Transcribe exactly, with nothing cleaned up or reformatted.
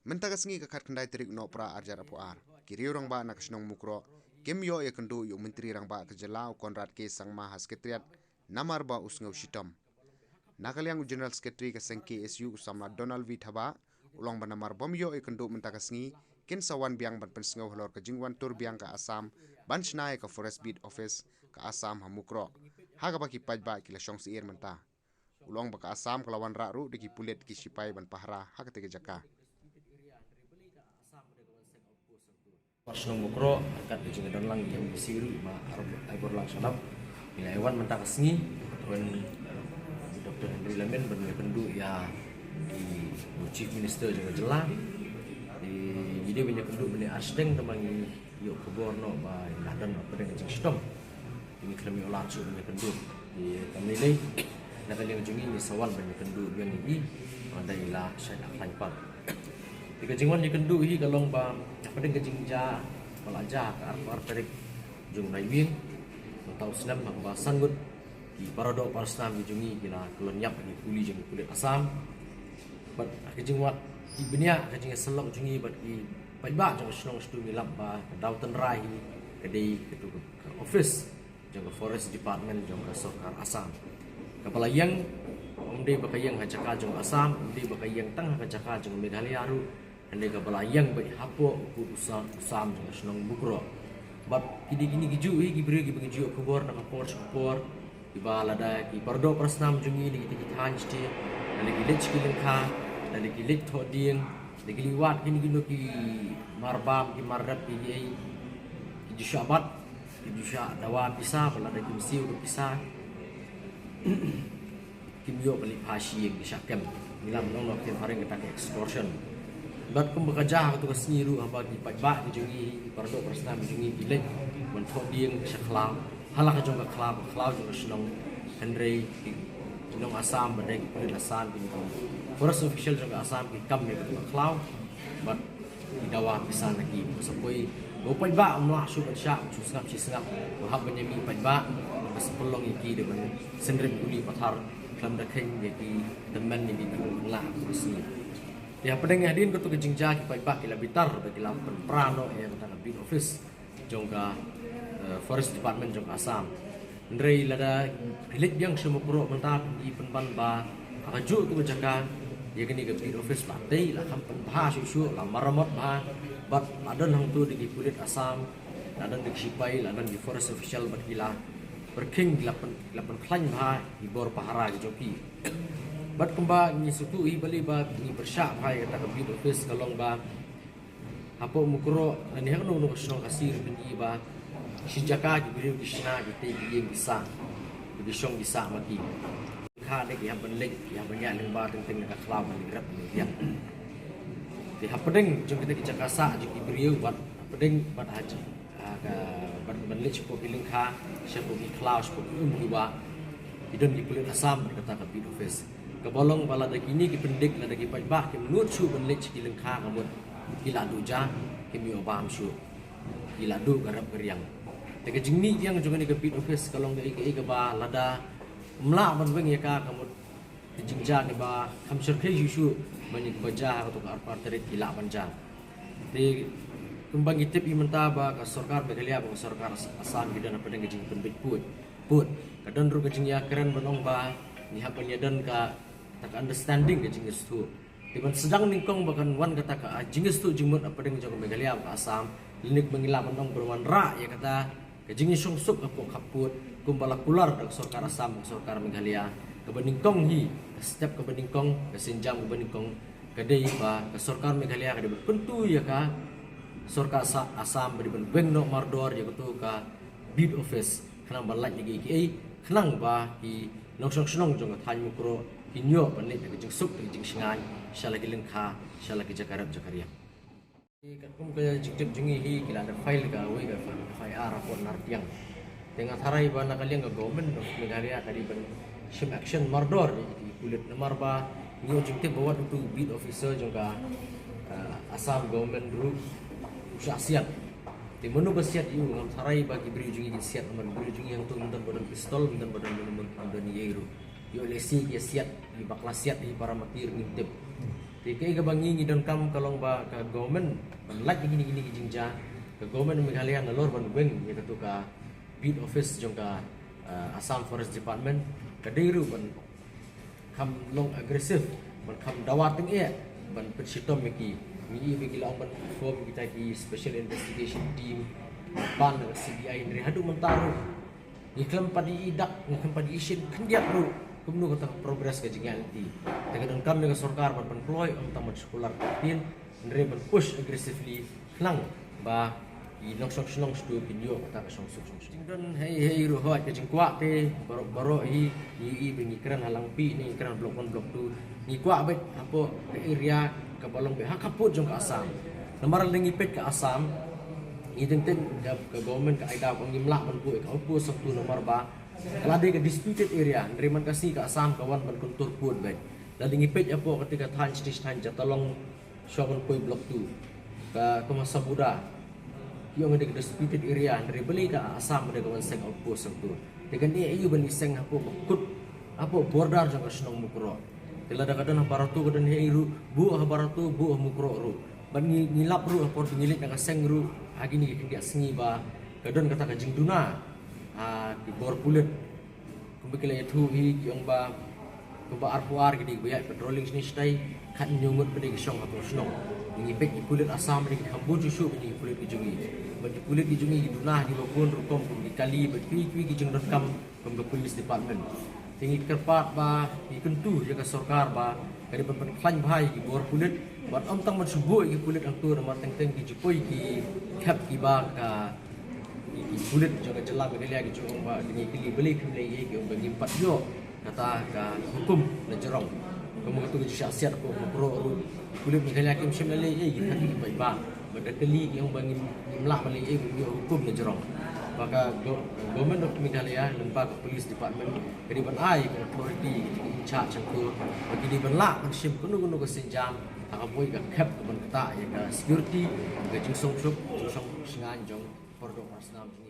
Mynta ka sngi ka khatkhyndai tarik u Nohprah arhajar arphew ar, ki riew rangbah na ka shnong Mukroh kim ïoh ïakynduh ïa u Myntri Rangbah ka jylla u Conrad K Sangma ha Secretariat namar ba u sngew shitom. Na ka liang u General Secretary ka seng K S U u samla Donald V Thabah u ong ba namar bym ïoh ïakynduh mynta ka sngi, kin sa wan biang ban pynsngew halor ka jingwan tur biang ka Assam ban shna ïa ka Forest Beat Office ka Assam ha Mukroh, ha kaba ki paidbah ki la shong syiar mynta. U ong ba ka Assam ka la wanrah ruh da ki pulit ki shipai ban pahara ha katei ka jaka. Shnong Mukroh, kat ka jingdon lang ïa M D C ruh, ma ar ai bor lang shadap. Ila wan mynta ka sngi, wan Doctor Henry Lamin ban ïakynduh ïa i Chief Minister jong ka jylla. Ngi dei ban ïakynduh ban ïa arsteng tang ba ngi ïoh khubor noh ba i la don hapdeng ka jingshitom. Ngi khlem ïoh lad shuh ban ïakynduh. Te kam lei lei, na ka liang jong ngi ngi sa wan ban ïakynduh biang ïa i, hynrei i la shait la khlaiñ pat. Te ka jingwan ïakynduh hi ka long ba hapdeng ka jingjia ba la jia ha ka arphew ar tarik jong u Naiwieng mynta u snem, ha kaba san ngut ki paradoh parasnam ki jong ngi ki la kyllon ïap ha ki kuli jong ki pulit Assam. Bad ha ka jingwad ki bniah, ha ka jingïasyllok jong ngi bad ki paidbah jong ka shnong, shu ngi lap ba ka daw tynrai hi ka dei katu ka office jong ka Forest Department jong ka sorkar Assam. Kaba la ïeng, ym dei ba ka ïeng ha jaka jong Assam, ym dei ba ka ïeng tang ha ka jaka jong Meghalaya ruh, hynrei kaba la ïeng beit hapoh u pud u sam, u sam jong ka shnong Mukroh. Bad ki dei kine ki juh hi ki briew kiba ngi ju ïoh khubor na ka por sha ka por, kiba lada ki paradoh parasnam jong ngi na kita ki thaiñ shatei, lada ki leit sha ki lyngkha, lada ki leit thoh dieng, lada ki leit wad kine kino ki marbam, ki marrep, ki ei, ki ju shah bat, ki ju shah dawa pisa, ba lada kim siew ka pisa, kim ïoh ban leit phai sha ïing, ki shah kem. Ngi la ong noh kem, phareng kata ka extortion. Bad kumba ka jia ha katu ka sngi ruh, haba ki paidbah ki jong ngi, ki paradoh parasnam ki jong ngi ki leit ban thoh dieng sha khlaw, ha la ka jong ka khlaw, ka khlaw jong ka shnong, hynrei ki nong Assam bad ki pulit Assam, ki forest official jong ka Assam ki kam ïa katu ka khlaw. Bad ki dawa pisa na ki, sa poi ba u paidbah um lah shuh ban shah, shu sngap shi sngap, u hap ban ïa mih paidbah, ka sa pynlong ïa ki da ban synrem kuli pathar khlem da kheiñ ïa ki tymmen ïa ki, ki lah ka sngi. Te hapdeng hadien katu ka jingjia ki paidbah ki la bitar ba ki la pynpra noh ïa kata ka beat office jong ka, eh, Forest Department jong ka Assam. Hynrei lada phi leit biang sha Mukroh mynta phi pynban ba ha kajuh tu ka jaka ïa kane ka beat office la tei, la kham pynbha shuh shuh, la maramot bha, bad la don hangtu da ki pulit Assam, la don da ki shipai, la don ki forest official, bad ki la pyrkhing, ki la pyn, ki la pynkhlaiñ bha ki bor pahara ki jong ki. Bad kumba ngi sngewthuh hi balei ba ngi pyrshah bha ïa kata ka beat office ka long ba hapoh Mukroh lane ha kano kano ka shnong Khasi ruh phin i ba shi jaka ki briew ki shna ki tei ki ïeng ki sah, ki shong ki sah ma ki. Kha ne ki hap ban leit, ki hap ban ïaid lyngba teng teng na ka khlaw ban leit rep ban leit riang. Te hapdeng jong kita ki jaka sah jong ki briew bad hapdeng bad ha, ha ka, bad ban leit shapoh ki lyngkha, shapoh ki khlaw, shapoh ki um ki wah, ki don ki pulit Assam bad kata ka beat office. Kaba long ba lada kine ki pyndik, lada ki paidbah kim nud shuh ban leit sha ki lyngkha ka mut ki la duh ja, kim ïoh bam shuh, ki la duh ka rep ka riang. Te ka jingmih biang jong kane ka beat office ka long kaei kaei kaba lada ym lah ban weng ïa ka, ka mut ka jingjia kaba kham shyrkhei shuh shuh ban ïa kaba jia ha kato ka arphew ar tarik ki lah ban jia. Te kumba ngi tip hi mynta ba ka sorkar Meghalaya bad ka sorkar As-, Assam ki don hapdeng ka jingpynbeit pud. Pud, ka don ruh ka jingïakren ban ong ba ngi hap ban ïa don kata ka understanding, ka jingïasngewthuh. Te ban sdang nyngkong ba kan wan kata ka, ah, jingïasngewthuh jingmut hapdeng jong ka Meghalaya bad ka Assam, lane ba ngi lah ban ong ban wanrah ïa kata ka jingïashongsuk hapoh khappud kumba la kular da ka sorkar Assam, ka sorkar Meghalaya. Kaba nyngkong hi, ka step kaba nyngkong, ka sienjam kaba nyngkong ka dei ba ka sorkar Meghalaya ka dei ban kyntu ïa ka sorkar Assa-, Assam ba dei ban weng noh mardor ïa kato ka beat office, khnang ban lait na kiei kiei, khnang ba ki nongshong shnong jong ka thaiñ Mukroh kin ïoh ban leit da ka jingsuk da ka jingshngaiñ sha la ki lyngkha, sha la ki jaka rep jaka riang. Katkum ka jingtip jong ngi hi, ki la dep file kawei ka F I R hapoh Nartiang. Te nga tharai ba na ka liang ka Government of Meghalaya ka dei ban shim action mardor ïa ki pulit, namar ba ngi ïoh jingtip ba wat utu beat officer jong ka, ah, Assam Government ruh u shah siat. Te mano ba siat ïa u? Ngam tharai ba ki briew jong ngi kin siat, namar ki briew jong ngi hangto ym don ba don pistol, ym don ba don, ym don, ym don ei ei ruh. Ïoh lehse ki ïa siat, ki bakla siat hi para martir ngim tip. Te kaei kaba ngi ngi donkam ka long ba ka government ban lait ïa kine kine ki jingjia, ka government Meghalaya nalor ban weng ïa katu ka beat office jong ka, ah, Assam Forest Department, ka dei ruh ban kham long aggressive, ban kham dawa tyngeh ban pynshitom ïa ki. Ngi ïohi ba ki la ong ban form kita ki special investigation team, ban da ka C B I, hynrei haduh mynta ruh ngi khlem pat ïohi dak, ngi khlem pat ïohi shisien khyndiat ruh kumno kata ka progress ka jingïaid lynti. Te ka donkam ïa ka sorkar ban pynkloi, ym tang ban shu kular ktien, hynrei ban push aggressively khnang ba ki nongshong shnong shuh kin ïoh kata ka shongsuk shongsuk. Jingdon hei hei ruh hoi, ka jingkwah te baroh baroh hi, ngi ïohi ba ngi kren ha Langpih ne ngi kren Block One, Block Two, ngi kwah beit hapoh ka area kaba long beit ha khappud jong ka Assam. Namar lada ngi peit ka Assam, ngi teng teng ka, ka government ka ai daw, ka ngim lah ban buh ïa ka outpost hangtu namar ba ka la dei ka disputed area, hynrei man ka sngi ka Assam ka wan ban kyntur pud beit. Lada ngi peit hapoh kata ka thaiñ sha thaiñ Jatalong, shuwa ban poi Block Two, ka Kamasabuda, ki ong ka dei ka disputed area, hynrei balei ka Assam ka dei ka wan seng outpost hangtu. Te kane aïu ban ïaseng hapoh ba kut, hapoh border jong ka shnong Mukroh. Te lada ka don ha Barato ka don hei ruh, buh ha Barato, buh ha Mukroh ruh. Bad ngi, ngi lap ruh ha por ba ngi leit na ka seng ruh ha kine ki khyndiat sngi ba ka don kata ka jingduna ha ki bor pulit. Kumba ki la ïathuh hi, ki ong ba kumba arphew ar ki dei kiba ïaid patrolling shane shatai, khathynñiew ngut pat dei ki shong hapoh shnong. Ngi peit ki pulit Assam dei ki kham bun shuh shuh na ki pulit ki jong ngi. Bad ki pulit ki jong ngi ki duna ha kiba bun rukom kum ki kali bad kiwei kiwei ki jingdonkam kum ka police department. Te ngi kyrpad ba ngi kyntu ïa ka sorkar ba ka dei ban pynkhlaiñ bha ïa ki bor pulit, bad ym tang ban shu buh ïa ki pulit hangtu, namar teng teng ki ju poi ki khep kiba ka, ki, ki pulit jong ka jylla Meghalaya ki ju ong ba, ki ngi kylli balei phim leh ei, ki ong ba ngim pat ïoh kata ka hukum na jrong. Kumba katu ka ju shah siat hapoh Mukroh ruh, ki pulit Meghalaya kim shym la leh ei, ki khep ki paidbah. Bad da kylli ki ong ba ngim, ngim lah ban leh ei, ngim ïoh hukum na jrong. Ba ka go-, Government of Meghalaya lyngba ka Police Department ka dei ban ai ka authority ïa ki in charge hangtu ba ki dei ban lah ban shim kano kano ka sienjam ha kaba ïa ka khep kaban ktah ïa ka security, ka jingsngewsuk, jingshong shngaiñ jong ki paralok parasnam jong ngi.